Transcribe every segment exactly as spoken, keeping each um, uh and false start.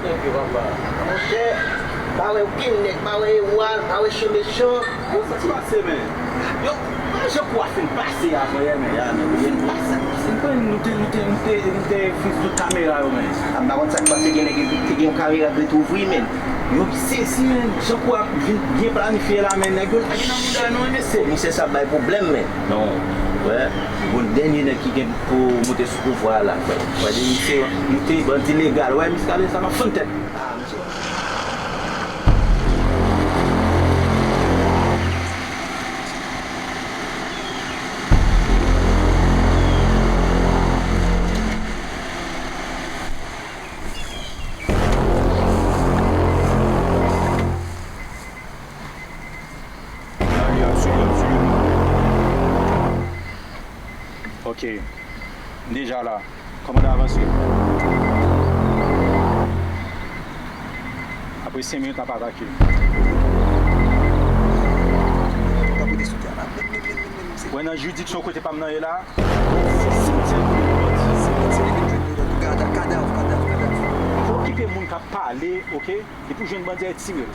Monchè, pa wè okenn nèg, pa wè Ewal, pa wè Chen Mechan. Yo, sa ki pase, men? Yo, jan kou a fin pase avan yè, men. Ya, men, fin pase. M kwè nou te, nou te, nou te, nou te fin fout kamera yo, men. A, m pa konn sa k pase, gen nèg ki te gen yon kamera ki ret ouvri, men. Yo sezi, men. Jan kou a vin byen planifye la, men. Nèg yo lage nan mouda nou, men se. Komisè sa bay pwoblèm, men. Non, wè. Bon, dènye nèg ki gen pou monte sou pouvwa a la. Wè, de misye, nou te bandi legal. Wè, misye ale sa, m ap fann tèt. Ok. M deja la. Kòmandan avanse. Apre senk minit, n ap atake. Wè nan jiridiksyon kote pa m nan ye la, se simityè pou nou pati. Pou okipe moun k ap pale, oke? Depi w jwenn bandi a, tire l.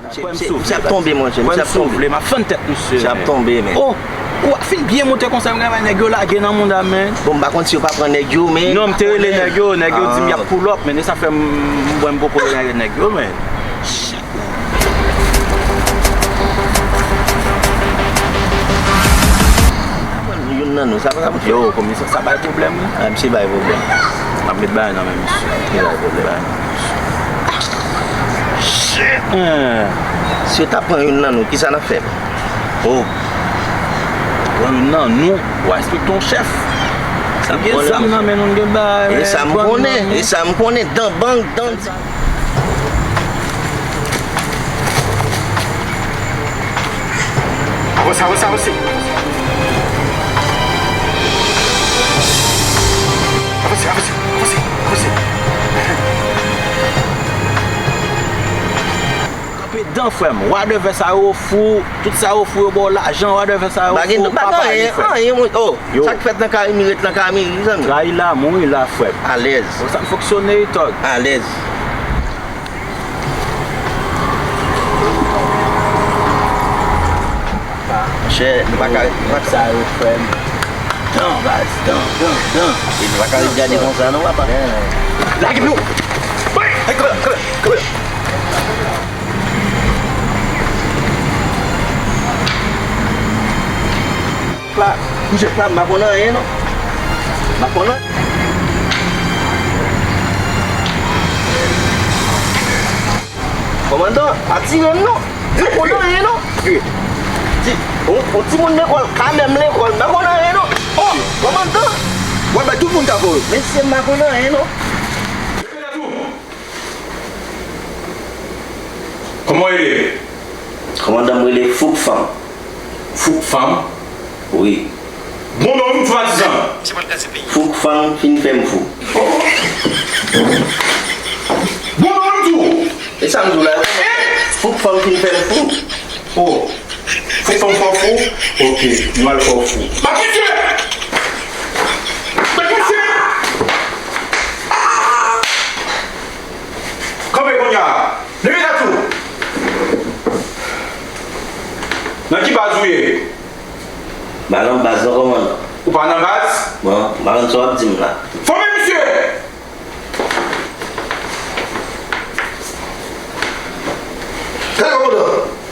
Frè m, soufle, m ap tonbe, monchè, m ap tonbe. M ap fann tèt misye. M ap tonbe, men. Oh! Kou a fin byen monte konsa, m gen nèg yo lage nan mouda m, men. Bon, m pa konn si yo pa pran nèg yo, men. Non, m te rele nèg yo, nèg yo di m y ap pull up, men e sa fè m, m, m poko rele nèg yo, men. Youn nan nou, sa pa ka pou fè. Yo, komisè, sa bay pwoblèm, wi. Ah, misye bay pwoblèm. M ap met bagay nan men misye. Misye bay pwoblèm. Shit, man. Si yo ta pran youn nan nou, kisa n ap fè? Oh. Pran youn nan nou, w a respekte yon chèf. Sa m konnen, gen zam nan men nou, gen bagay, men. E sa m konnen, e sa m konnen, dan bang, dan. Avanse, avanse, avanse. Avanse, avanse, avanse, avanse. Kanpe dan, frè m. Wadèvè sa yo fou, tout sa yo fou, yo ba w lajan, wadèvè sa yo fou, pa pale, frè m. Anyen, anyen, oh, sa k fèt nan kay mi, ret nan kay mi, mezanmi. Trayi la, mouri la, frè m. Alèz. Konsa m fonksyone, wi, tòg. Alèz. Monchè, nou pa ka ret, nou pa ka. Sa yo, frè m. Dan, baz, dan, dan, dan. E nou pa ka ret gade konsa, non, papa. Lage pye w! Ay, kanpe la, kanpe la, kanpe la. Pla, kouje pla, m pa konn anyen, non. M pa konn anyen. Kòmandan, pa tire m non. M pa konn anyen non. Ti, on, on timoun lekòl, kanmenm lekòl, m pa konn anyen non. Oh, kòmandan. W ap bay tout moun kavo yo. Mesye, m pa konn anyen non. Kòman w rele? Kòmandan, m rele Fouk Fanm. Fouk Fanm? Wi. Bon non, m tou patizan. Fouk Fanm fin fè m fou. Bon non, m tou. E sa m di w la, wi. Fouk Fanm fin fè m fou. Oh. Fouk Fanm fè w fou? Ok, nou al fè w fou. Bat misye! Bat misye! Kanpe kounye a! Leve tèt ou! Nan ki baz ou ye? M pa nan baz non, kòmandan. Ou pa nan baz? Bon, m pa konn sa w ap di m la. Fòme misye! Hey, kòmandan!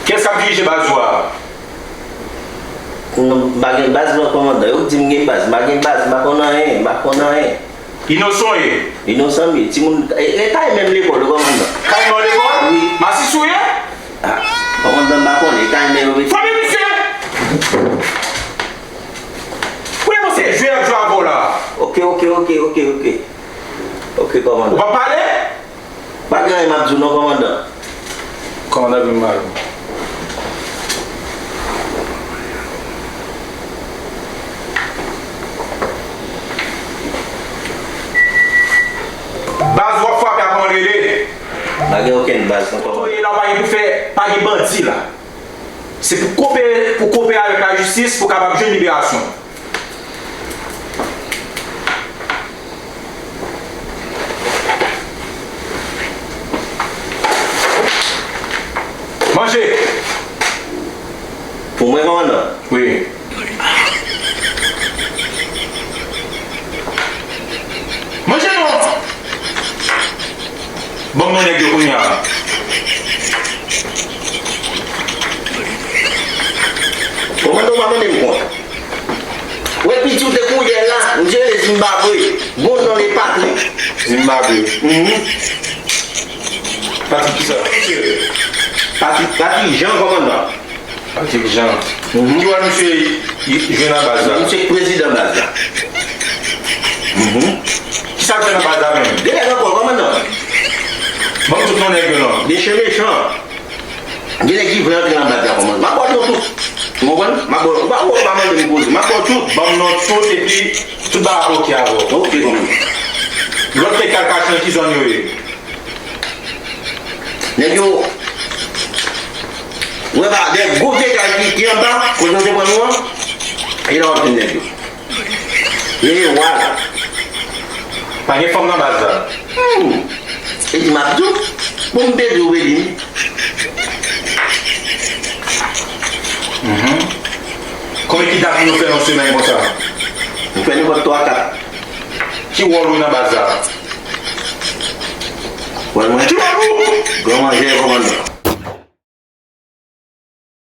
Kiyès k ap dirije baz ou a? Non, m pa gen baz non, kòmandan. Yo di m gen baz. M pa gen baz, m pa konn anyen, m pa konn anyen. Inosan w ye? Inosan m ye. Timoun, e, e kay menm lekòl, kòmandan. Kay menm lekòl? Wi. Masisi w ye? Ah, kòmandan, m pa konnen, e kay menm yo mete. Fòme misye! Ou lè misye jwe ap jwe avè w la. Ok, ok, ok, ok, ok. Ok, kòmandan. Ou p ap pale? Pa gen anyen m ap di w non, kòmandan. Kòmandan vin mal. Baz w ap frape a kòman l rele? Pa gen okenn baz non, kòmandan. Kote w ye la, w pa gen pou fè, pa gen bandi la. Se pou kope, pou koopere avèk lajistis pou kapab jwenn liberasyon. Manje! Pou mwen, kòmandan? Wi. Manje non! Ban m non nèg yo kounye a. Kòmandan, w pa mande m kont. Ou wè piti w te kouri dèyè l la, misye rele Zimbabwe. Bon non li Patrik. Zimbabwe. Mhm. Patrik kisa? Patrik, Patrik Jan, kòmandan. Patrik Jan. Mhm. Ki wòl misye jwe nan baz la? Misye k prezidan baz la. Mhm. Kisa l fè nan baz la menm? Gen nèg ankò, kòmandan. Ban m tout non nèg yo non. Mesye mechan. Gen nèg ki vle antre nan baz la, kòmandan. M ap ba w non tout. Ou konprann? M ap ba w, ou pa, ou pa mande m poze. M ap ba w tout. Ban m non tout epi tout bagay ap oke avè w. Ok, kòmandan. Lòt nèg k al kache nan ki zòn yo ye? Nèg yo, ou wè pa, de gwo vye kay ki, ki anba, kote yo te pran nou an, e la w ap jwenn nèg yo. Yo ye wa la. Pa gen fanm nan baz la. Hmm. E di m ap di w, bon, m te di w, Bedi. Mhm. Konbyen kidnapin nou fè nan semèn konsa? Nou fè nenpòt twa, kat. Ki wòl ou nan baz la? Wòl mwen? Ki wòl ou? Gran manjè, kòmandan.